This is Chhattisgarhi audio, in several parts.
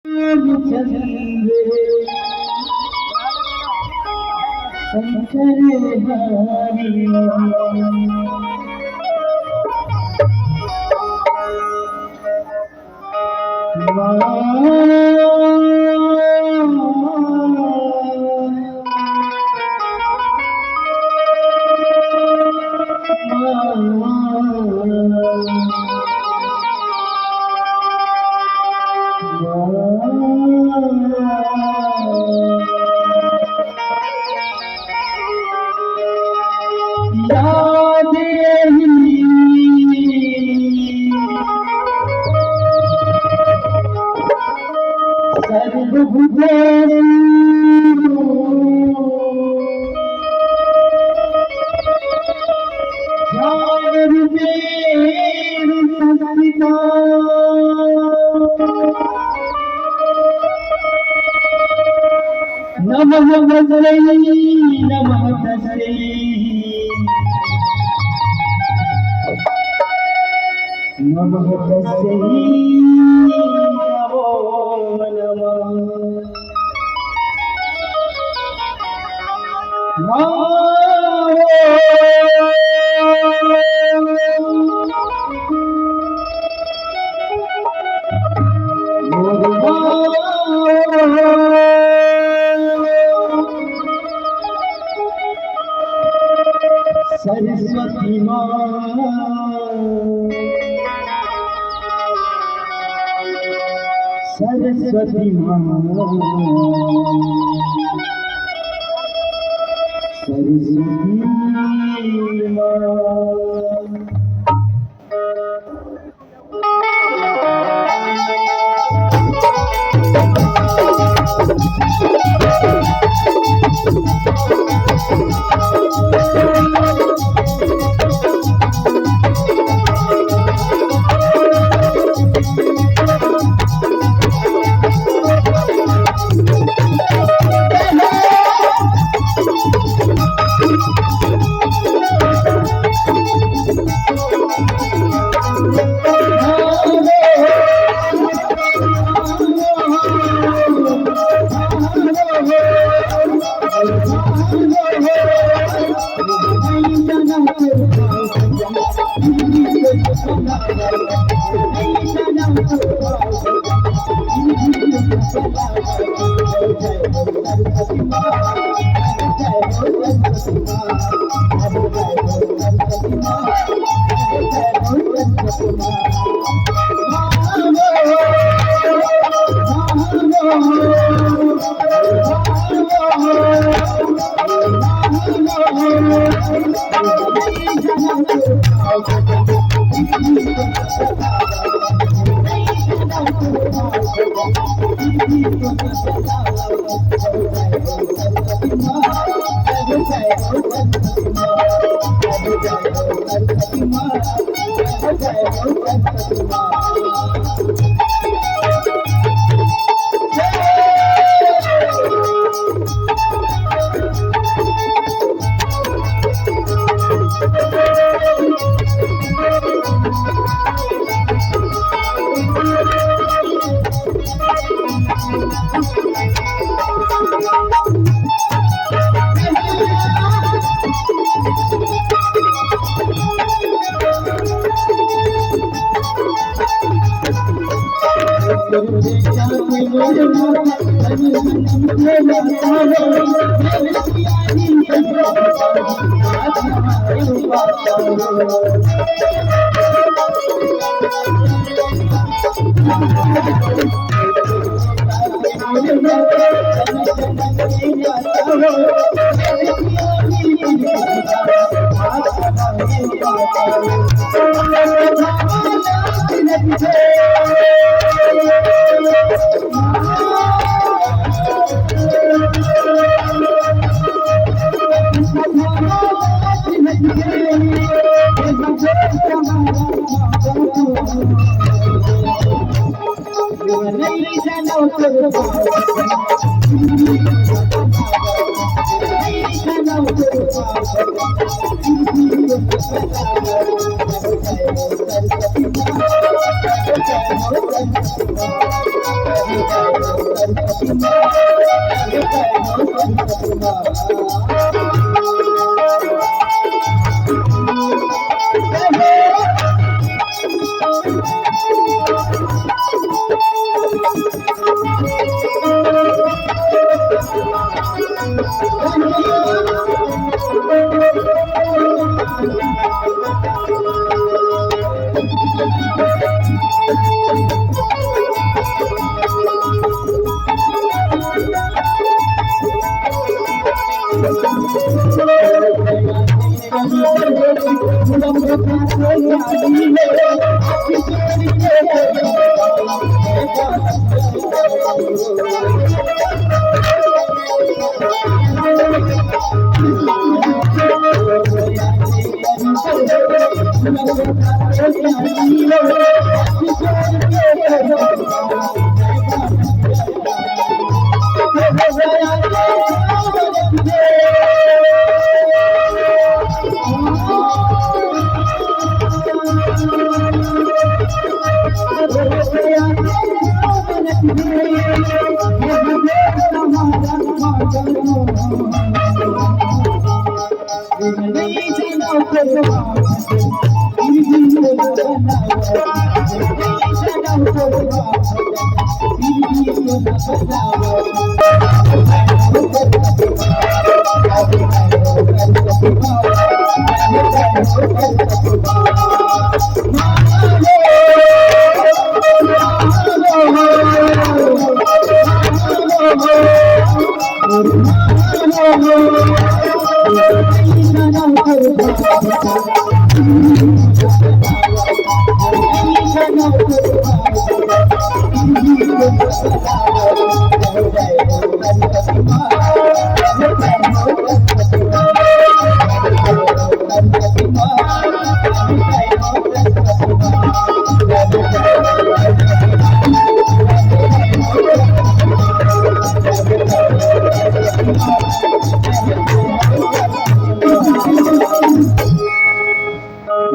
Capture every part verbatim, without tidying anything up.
रामचंद्र शंकर हरि। या देहि सर्वभूतेषु ध्यानरूपेण संस्थिता। नमः तस्मै, नमः तस्मै, नमः तस्मै, नमो नमः। सरस्वती माँ, सरस्वती माँ, सरस्वती माँ।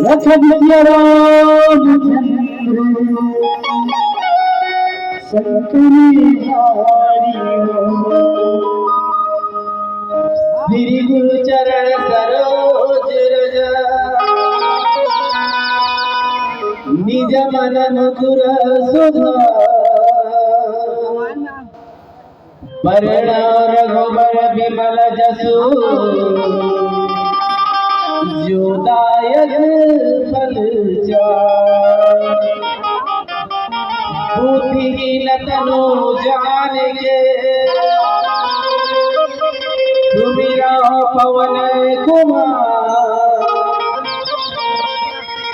लखन सिया रामचंद्र शंकर हरि हो। श्री गुरु चरण सरोज रज निज मन मुकुर सुधार। वरण रघुबर विमल जसु जो दायक फल चारि। बुद्धिहीन तनु जानिके सुमिरौं पवन कुमार।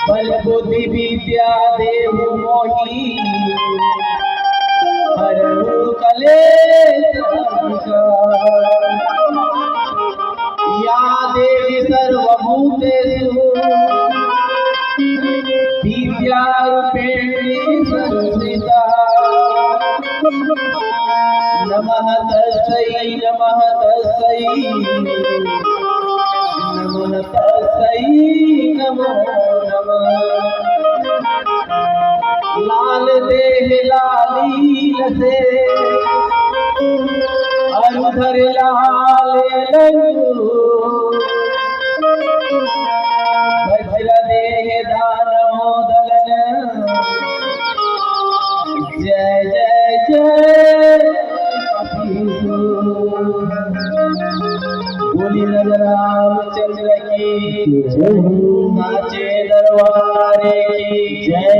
बल बुद्धि विद्या देहु मोहि हरहु कलेश विकार। या देवी सर्वभूतेषु विद्यारूपेण संस्थिता। नमः तस्यै नमः तस्यै नमः तस्यै नमो नमः। लाल देह लालील से अरुधर लाल लंगू। वज्र देह दानव दलन जय जय जय। बोली राजा रामचंद्र की जय। साचे दरबार की जय।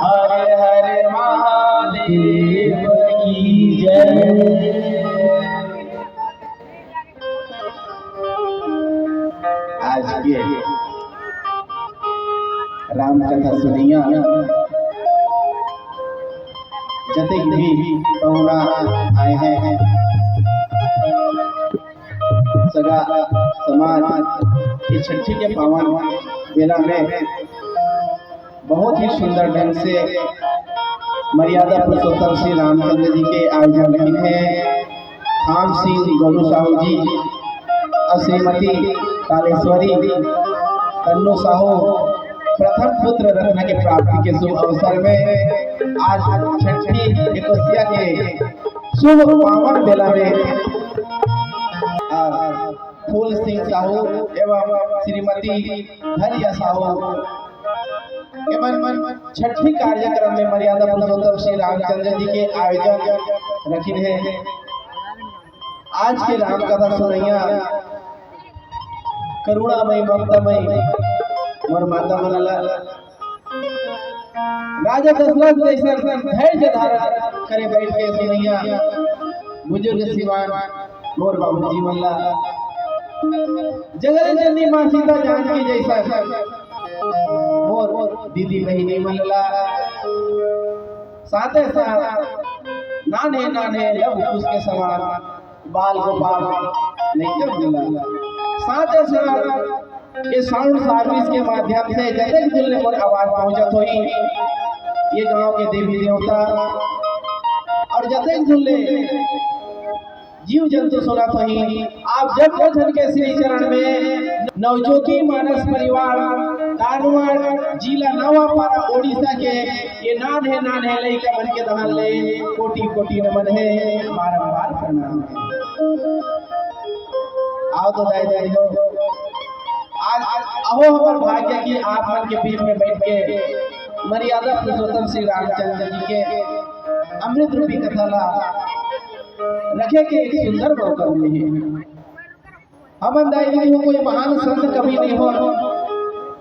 हर हर महादेव की जय। आज के राम कथा सुनइया जतेक भी पहुना आए हैं, सगा समाज, ये छठी के पावन बेला में बहुत ही सुंदर ढंग से मर्यादा पुरुषोत्तम श्री रामचंद्र जी के आयोजन रखिन हे। खान सिंह गोलू साहू जी और श्रीमती कालेश्वरी तन्नू साहू प्रथम पुत्र रत्न के प्राप्ति के शुभ अवसर में आज छठी एकोसिया के शुभ पावन बेला में, आ, फूल सिंह साहू एवं श्रीमती धरिया साहू एमन छठी कार्यक्रम में मर्यादा पुरुषोत्तम श्री रामचंद्र जी के आयोजन रखिन हे। आज के राम कथा सुनइया करुणामय ममतामय मोर माता मन ला, राजा दशरथ जैसन धैर्य धारण करे बैठ के सुनइया बुजुर्ग सिवान मोर बाबूजी मन ला, जगत जननी माँ सीता जानकी जैसन मोर दीदी बहिनी मन ला, साथे साथ नान्हे नान्हे लव कुश के समान बाल गोपाल लइका मन ला, साथे साथ ये साउंड सर्विस के माध्यम से जतेक दूर ले मोर आवाज पहुंचत होही, ये गांव के देवी देवता और जतेक दूर ले जीव जंतु सुनत होही, आप जम्मो झन के श्री चरण में नवज्योति मानस परिवार कारवार, जिला नवापारा, ओडिशा के ये नान्हे नान्हे लइका मन के डहर ले कोटि कोटि नमन हे, बारंबार प्रणाम हे। आओ तो दाई दाई हो, आज अहो हमर भाग्य कि आप मन के बीच में बैठ के मर्यादा पुरुषोत्तम श्री रामचंद्र जी के अमृत रूपी कथा ला रखे के एक सुंदर मौका मिले हे। हमन दाई दीदी हो कोई महान संत कवि नहीं हो,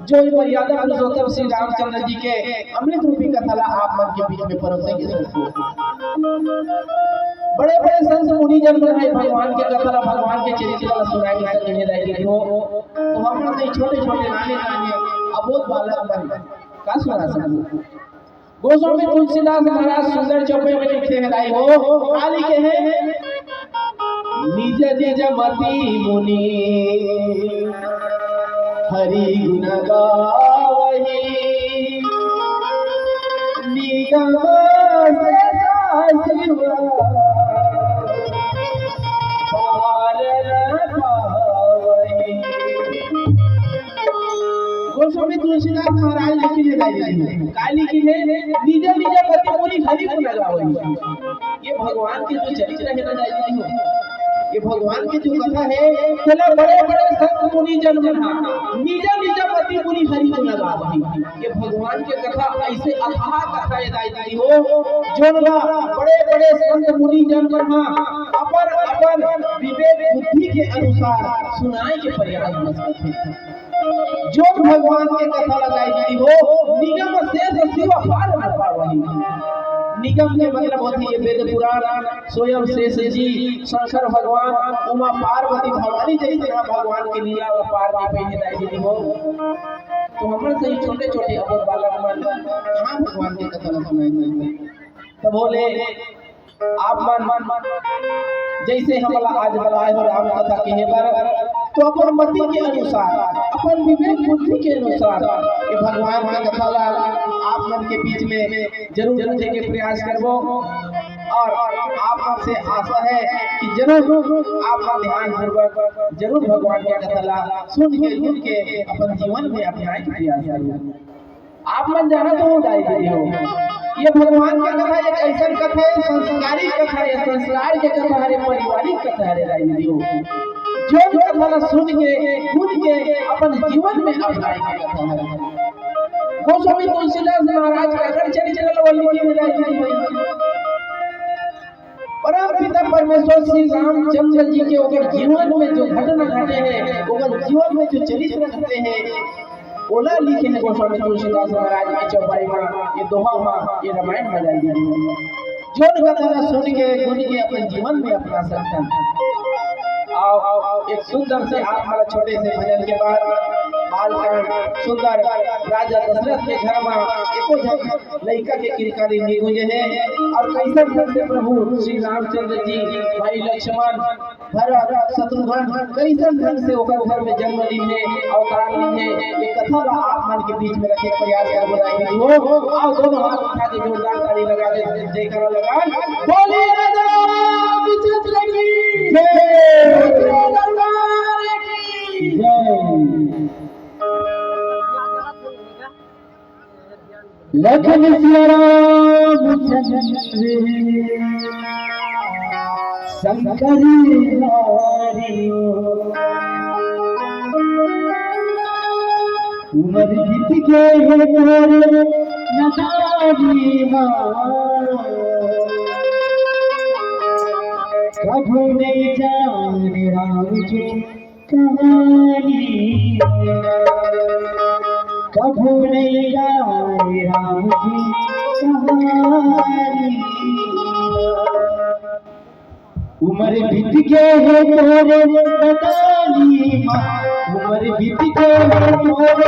जो ये मर्यादा पुरुषोत्तम श्री रामचंद्र जी के अमृत रूपी कथा ला आप मन के बीच में परोसे के सोच हो। बड़े बड़े संत मुनि जन मन हे भगवान के कथा ला, भगवान के चरित्र ला सुनाए के संग में दाई दीदी हो, तो हमन से छोटे छोटे नाने नाने अबोध बालक मन का सुना सकबो। गोस्वामी तुलसीदास महाराज सुंदर चौपाई में लिखे हे दाई हो, का लिखे हे? निज निज मति मुनि हरि गुण गावही, निगम से शिव पार न पावही। गोस्वामी तुलसीदास महाराज लिखिन हे दाई दीदी, का लिखिन हे? निज निज मति मुनि हरि गुण गावही। ये भगवान के जो चरित्र हे ना दाई दीदी हो, ये भगवान के जो कथा हे, तेला बड़े बड़े संत मुनि जन मन हा निज निज मति मुनि हरि गुण गावही। ये भगवान के कथा ऐसे अथाह कथा हे दाई दीदी हो, जोन ला बड़े बड़े संत मुनि जन मन हा अपन अपन विवेक बुद्धि के अनुसार सुनाए के प्रयास करथे। जोन भगवान के कथा ला दाई दीदी हो, निगम शेष शिव पार न पावही। निगम के मतलब होथे ये वेद पुराण, स्वयं शेष जी, शंकर भगवान, उमा पार्वती भवानी जइसे हा भगवान के लीला ला पार नहीं पाए हे दाई दीदी हो। तो हमन से ही छोटे छोटे अपन बालक मन कहाँ भगवान के कथा ला सुनाए जाए। तब बोले आप मन जइसे हमला आज बलाए हो राम कथा कहे बर, तो अपन मति के अनुसार, अपन विवेक बुद्धि के अनुसार ये भगवान के कथा ला आप मन के बीच में जरूर रखे के प्रयास करबो। और आप मन से आशा हे कि जरूर आप मन ध्यानपूर्वक जरूर भगवान के कथा ला सुन के, सुन के अपन जीवन में अपनाए के प्रयास करबो। आप मन जानत हो दाई दीदी हो, ये भगवान के कथा एक ऐसन कथा हे, संस्कारी कथा हे, संस्कार के कथा हरे, पारिवारिक कथा हरे दाई दीदी हो। जो कथा ला सुन के, सुन के अपन जीवन में अपनाए के कथा हरे। गोस्वामी तुलसीदास महाराज का अगर चरित्र ला लिखे हे दाई दीदी हो, परम पिता परमेश्वर श्री रामचंद्र जी के ओकर जीवन में जो घटना घटे हे, ओकर जीवन में जो चरित्र घटे हे, ओला लिखे हे गोस्वामी तुलसीदास महाराज ये चौपाई मा, ये दोहा मा, ये रामायण मा दाई दीदी हो। जोन कथा ला सुन के, गुन के अपन जीवन में अपना सकथन। आओ, आओ, एक सुंदर से आप मन ला छोटे से भजन के बाद बालकांड सुंदर राजा दशरथ के घर मा एको झन लइका के किलकारी नहीं गूंजे हे। और कैसन ढंग से प्रभु श्री रामचंद्र जी, भाई लक्ष्मण, भरत, शत्रुघ्न, कैसन ढंग से ओकर घर में जन्म लीन हे, अवतार लीन हे, ये कथा ला आप मन के बीच में रखे के प्रयास करबो दाई दीदी हो। आओ दोनों हाथ उठा के जोरदार ताली लगा दे, जयकारा लगा। बोलिए राजा रामचंद्र की जय। बोलिए दरबार की जय। लखन सिया राम चंद्र शंकर हरि। उमर बीत गे हे तोर नदानी मा, कभू नहीं जाने राम के कहानी, कभू नहीं जाने राम की कहानी। उमर बीत गे हे तोर नदानी मा, उमर बीत के मोर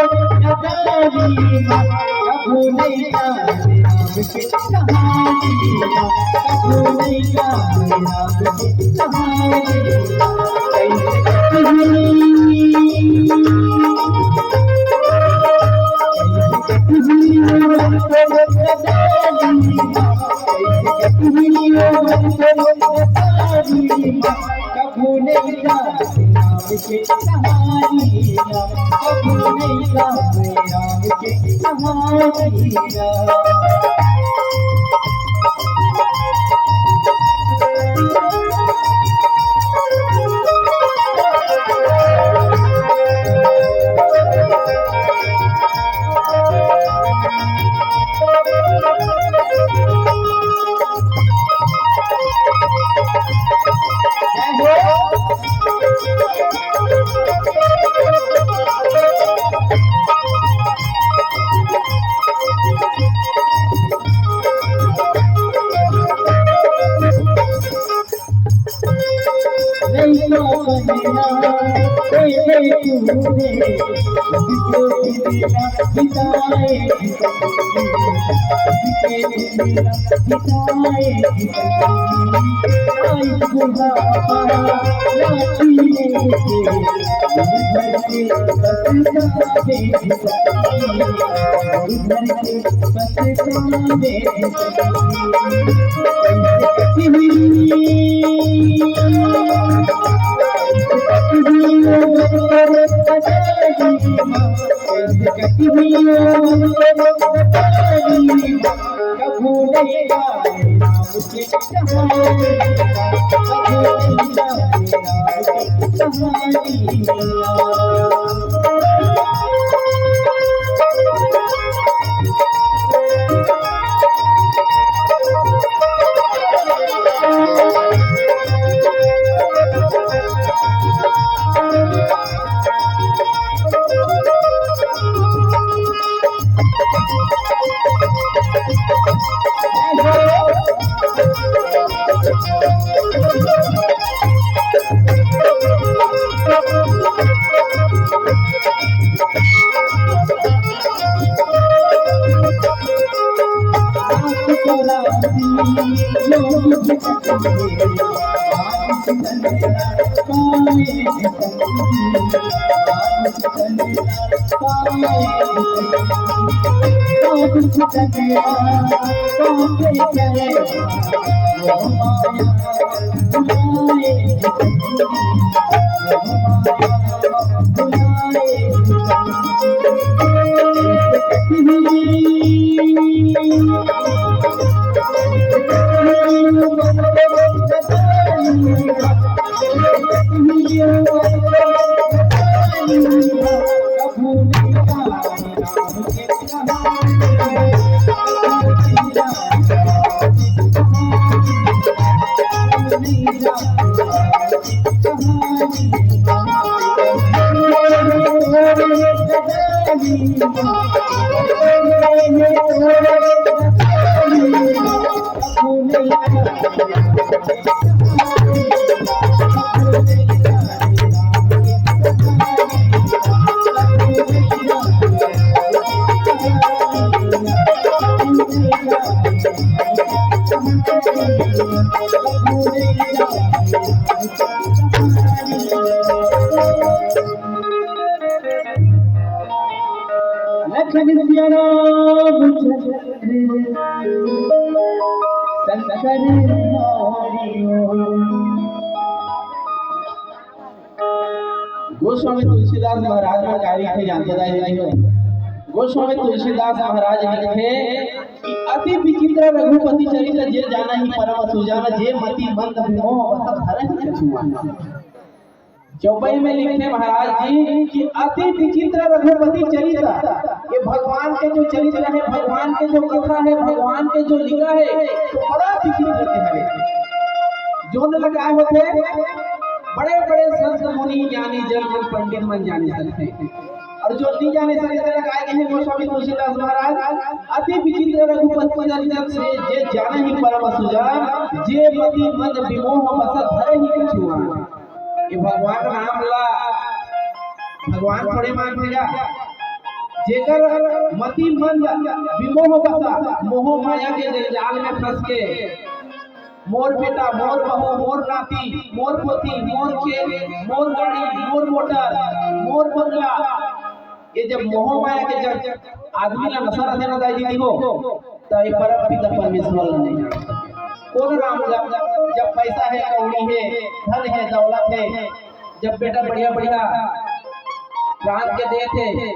नदारी मा, कभू नइ जाने राम के कहानी मा, कभू नइ जाने राम के कहानी मा। कैसे कटही, कैसे कटही मोर नदारी मा, कैसे कटही मोर नदारी मा। कभू नइ जाने राम के कहानी ला, कभू नइ जाने राम के कहानी ला। लखन सिया राम शंकर हरि ओम। गोस्वामी तुलसीदास महाराज का कार्य है, जानते जाए नहीं हो। गोस्वामी तुलसीदास महाराज लिखे कि अति विचित्र रघुपति चरित, जे जाना ही परम सुजान, जे मति मंद विमोह बस धरहि कछुआन। चौपाई में लिखे महाराज जी कि अति विचित्र रघुपति चरित, ये भगवान के जो चरित्र है, भगवान के जो कथा है, भगवान के जो लीला है, तो बड़ा विचित्र है। जो न लगाए होते, बड़े बड़े संत मुनि ज्ञानी जन मन पंडित मन जाने सकते हैं। और जो नहीं जाने सकते, लगाए गए हैं गोस्वामी तुलसीदास महाराज। अति विचित्र रघुपति चरित, जे जाने ही परम सुजान, जे मति मंद विमोह बस धरहि कछुआन। ये भगवान राम ला भगवान थोड़े मानथे गा। जेकर मति मंद विमोह बसा, मोह माया के जंजाल में फंस के, मोर बेटा, मोर बहू, मोर नाती, मोर पोती, मोर खेत, मोर गाड़ी, मोर मोटर, मोर बंगला, ये जब मोह माया के जब आदमी ला नशा रथे ना दाई दीदी हो, तो ये परम पिता परमेश्वर ला नहीं जान सके। कौन राम गा? जब पैसा है, कौड़ी है, धन है, दौलत है, जब बेटा बढ़िया बढ़िया रांध के देथे,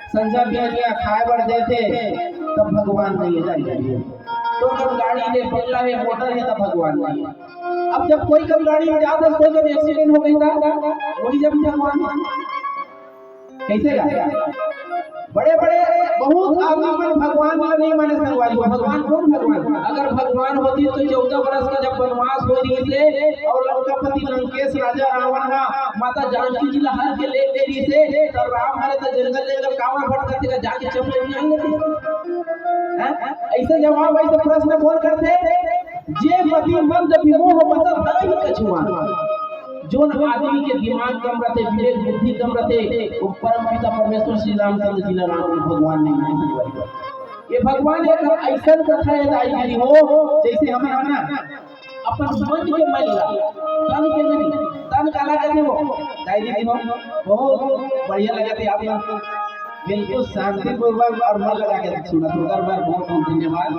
संझा बिहनिया खाए बर देथे, तब भगवान नहीं है दाई दीदी हो। तो जब गाड़ी है, बंगला है, मोटर है, तब भगवान नहीं है। अब जब कोई कम गाड़ी में जात है, कोई कम एक्सीडेंट हो गई था, वही जब भगवान कैसे गा? बड़े बड़े बहुत आदमी मन भगवान ला नहीं माने संगवारी हो। भगवान कौन भगवान? अगर भगवान होती तो चौदह बरस का जब वनवास हो रही थे और लंकापति लंकेश राजा रावण हा माता जानकी जी ला हर के ले दे रही थे, तो राम हरे तो जंगल जंगल कामा भटकत थे, जाके चपले नहीं लेते। हैं? ऐसे जवाब, ऐसे प्रश्न कौन करथे? जे मति मंद विमोह बसा तनहि कछुआन। जोन आदमी के दिमाग कम रथे, विवेक बुद्धि कम रथे, वो परम पिता परमेश्वर श्री रामचंद्र जी ला राम भगवान नहीं माने। ये भगवान एक ऐसन कथा है दाई दीदी हो, जैसे हमन, हमन ना अपन मन के मैल ला, तन के नहीं, तन काला कहते हो दाई दीदी हो, बहुत बढ़िया लगे थे आप लोग, बिल्कुल शांतिपूर्वक और मन लगा के सुना, तो बार बार बहुत बहुत धन्यवाद।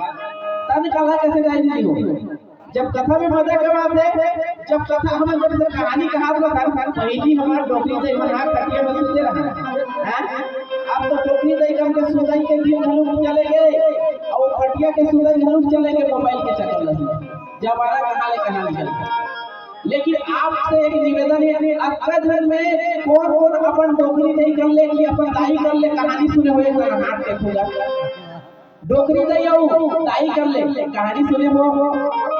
तन काला कहते दाई दीदी हो, जब कथा में मजा के बात है, जब कथा हमन जब से कहानी कहात रहा था, पहली हमार डोकरी दई मन हा खटिया में सुते रहा। हैं? अब तो डोकरी दई कम के सुतई के दिन घलो चले गए, और खटिया के सुतई घलो चले गए मोबाइल के चक्कर में। जमाना कहाँ ले कहाँ निकल गया। लेकिन आपसे एक निवेदन है, अतका दिन में कौन कौन अपन डोकरी दई कर ले कि अपन दाई कर ले कहानी सुने हुए तो हाथ देखूंगा। डोकरी दई अउ दाई कर ले कहानी सुने हो।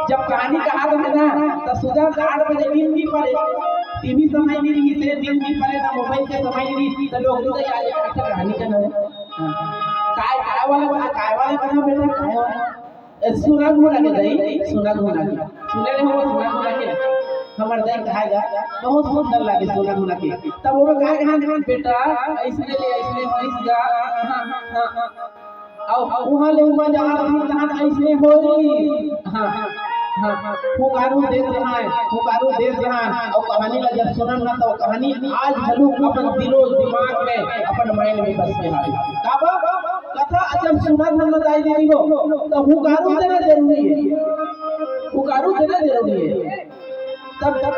जब कहानी कहात रहे ना, त सुबह आठ बजे नींद नहीं पड़े, टीवी समय नहीं रही से, नींद नहीं पड़े ना, मोबाइल के समय नहीं रही, तो डोकरी दई आज एक अच्छा कहानी का नाम। हाँ। काय, काय वाला बना, काय वाला बना बेटा, काय वाला? ए, सुना घुना के दई, सुना घुना के। सुने रहे हो सुना घुना के? हमर दई कहाएगा, बहुत सुंदर लगे सुना घुना के। तब वो कहा, "हाँ, बेटा, ऐसने ले, ऐसने होइस गा।" हाँ, हाँ, हाँ। अउ, अउ उहाँ ले उमा जहाँ रही, तहाँ अइसने होई। हाँ, हाँ, हाँ। हुंकारू देत रहाय, हुंकारू देत रहाय। अउ कहानी ला जब सुनन ना, तो कहानी आज घलो अपन दिलो दिमाग में, अपन mind में बस के हावे। काबर? कथा जब सुनत हन ना दाई दीदी हो, तो हुंकारू देना जरूरी है। हुंकारू देना जरूरी है। तब, तब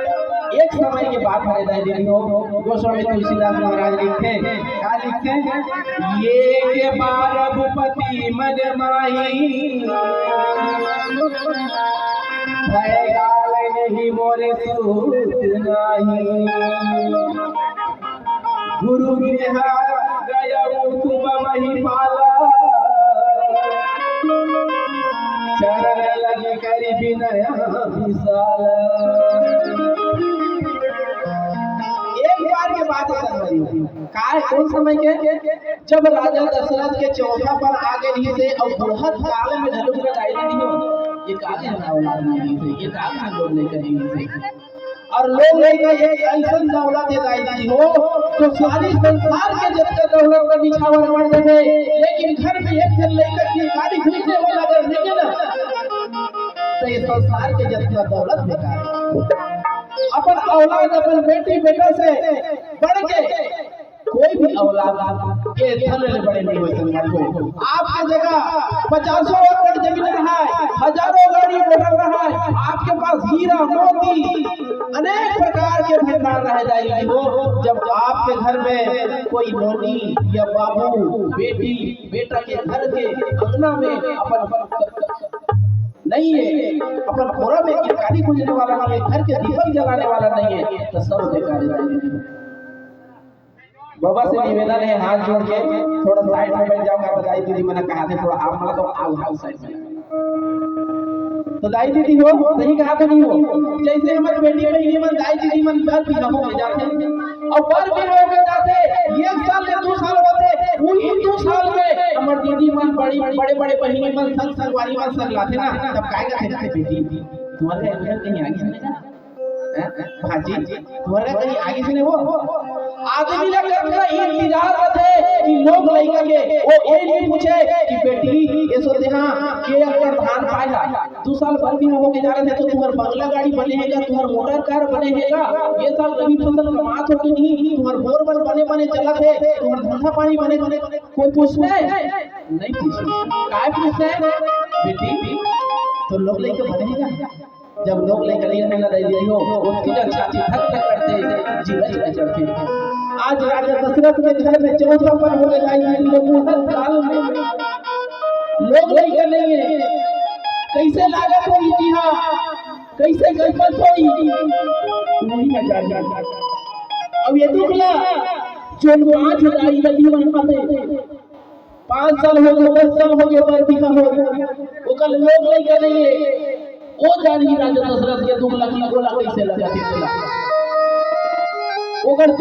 एक समय के बात हरे दाई दीदी हो, गोस्वामी तुलसीदास महाराज लिखथे, का लिखथे? "एक बार भूपति मन माही, भय काल नहीं मोरे सूत नाही।" गुरु गृह गयउ तुम महिपाला, चरण लगी करि बिनय विशाला। एक बार के बात है संगवारी, का है, कौन समय के? जब राजा दशरथ के चौथा पर आ गए से और बुढ़त काल में घलो पूरा दाई नहीं हो, ये का के औलाद नहीं है, ये का के लोग लेकर नहीं है। और लोग लइका एक अइसन दौलत हे दाई दीदी हो, जो सारी संसार के जतका दौलत का बिछावर कर देथे, लेकिन घर में एक झन लइका के गाड़ी घुसने वाला अगर मिले ना, तो ये संसार के जतका दौलत बेकार हे। अपन औलाद, अपन बेटी बेटा से बढ़ के कोई भी औलाद के धन ले बड़े नहीं हो सकता। आपके जगह पचासों एकड़ जमीन रहा है, हजारों गाड़ी मोटर रहा है, आपके पास हीरा मोती अनेक प्रकार के भंडार रह जाएगी। वो जब आपके घर में कोई नोनी या बाबू, बेटी, बेटा के घर के अंगना में अपन, अपन नहीं है, अपन घोड़ा में किरकारी पूजने वाला नहीं है, घर के दीपक जलाने वाला नहीं है, तो सब बेकार है। बाबा से निवेदन है, हाथ जोड़ के थोड़ा साइड में बैठ जाओ, मैं बताई दीदी, मैंने कहा था थोड़ा आप मतलब आओ, आओ साइड में। तो दाई दीदी हो, सही कहा था नहीं हो? जैसे हमारे बेटी बहिनी मन, दाई दीदी मन बर बिहाव हो जाते हैं। और बर बिहाव हो जाते, एक साल या दो साल होते, वही दो साल में हमारे दीदी मन बड़ी, बड़े बड़े बहिनी मन संग, संगवारी मन संग लाते ना, तब काय कहते थे बेटी, तुम्हारे अंदर कहीं आगे नहीं ना? हैं? भांजी, तुम्हारे कहीं आगे से नहीं हो? आदमी ला कतना इंतजार रथे कि लोग लइका के, वो ये नहीं पूछे कि बेटी, ये सो तेहा के अकड़ धान पाए हा। दू साल बर बिहा होके जा रथे तो तुम्हर बंगला गाड़ी बने हे का, तुम्हर मोटर कार बने हे का, ये साल रबी फसल कमात हो कि नहीं, तुम्हर बोरवेल बने बने चलत हे, तुम्हर धंधा पानी बने बने, कोई पूछथे? नहीं पूछथे। काय पूछथे? बेटी, तो लोग लइका बने हे का? जब लोग लइका नहीं रहना दे दिए हो, उनकी जब छाती धक धक करते, जीवा जीवा चढ़ते। आज राजा दशरथ के घर में चौदह पर होने जाएगी, तो मुहर साल में लोग लइका नहीं है। कैसे लागत होई जी हाँ, कैसे गलत होई, वही न जाने। अब ये दुख ला, जो आज राजा जीवन में पाँच साल हो गए, दस साल हो गए, बर बिहा हो गए, ओकर लोग लइका नहीं है। वो जानी राजा दशरथ के दुख लगी, गोला कैसे लगा के चला। ओकर